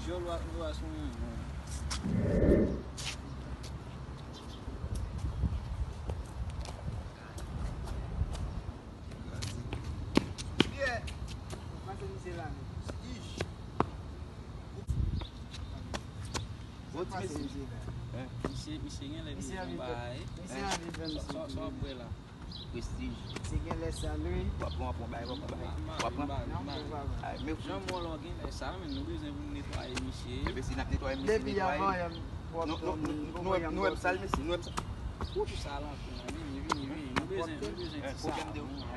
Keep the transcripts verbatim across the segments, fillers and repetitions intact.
Dyòl w ap, w ap sou yon, yon. Pase misye la menm. Bon, ti mesye. Misye, misye genlè vin fè yon bagay. Misye anvi fè misye. Sa, sa, sa w ap bwè la? Prestige. Misye genlè sa lwe. W ap pran, w ap pran bagay, w ap pran bagay. W ap pran. Non, m pa pran. Ay, men jan mwen la w genlè sa, men nou bezwen pou n netwaye misye. Ebyen, si n ap netwaye misye, netwaye. Depi avan yè m pwòp. Nou, nou, nou, nou wè m sal, mesye, nou wè m sal. Ou di sa la, vini, vini, vini. Nou bezwen, nou bezwen ti sa.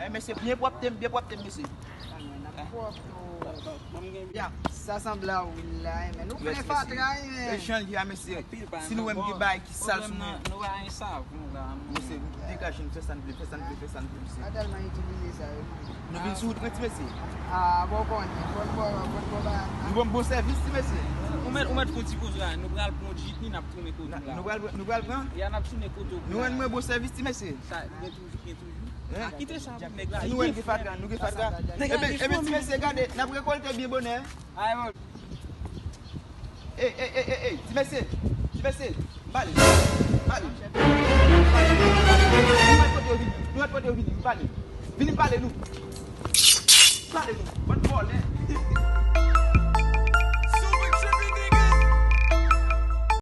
Eh, mesye, byen pwòpte m, byen pwòpte m, mesye. Ah, men n ap pwòp tou. Ya, sa sanble a wi la, eh, men nou plen fatra, eh, men. E jan l ye a, mesye. Si nou wè m gen bagay ki sal sou mwen. Nou pa gen savon la, non. Mesye, degaje n, fè sa n vle, fè sa n vle, fè sa n vle, mesye. Pa tèlman itilize sa yo. Nou vin sou wout mwen, ti mesye. Ah, bon, konnen. Bon, bon, bon, bon, ba. Nou ban m bon sèvis, ti mesye. Ou mèt, ou mèt fè yon ti poz la. Nou pral pran yon jitni, n ap tounen kote w la. Nou pral, nou pral pran? Ya, n ap tounen kote w la. Nou rann mwen bon sèvis, ti mesye. Sa, gen toujou, gen toujou. Hein? A, kite sa pou nèg la. Nou wè n gen fatra, nou gen fatra. Ebyen, ebyen, ti mesye, gade, n ap rekòlte byen bonè. Ay, bon. Ey, ey, ey, ey, ey, ti mesye, ti mesye, m pale, m pale. Nou mèt kote yo vini, nou mèt kote yo vini, m pale. Vini m pale nou. Pale nou.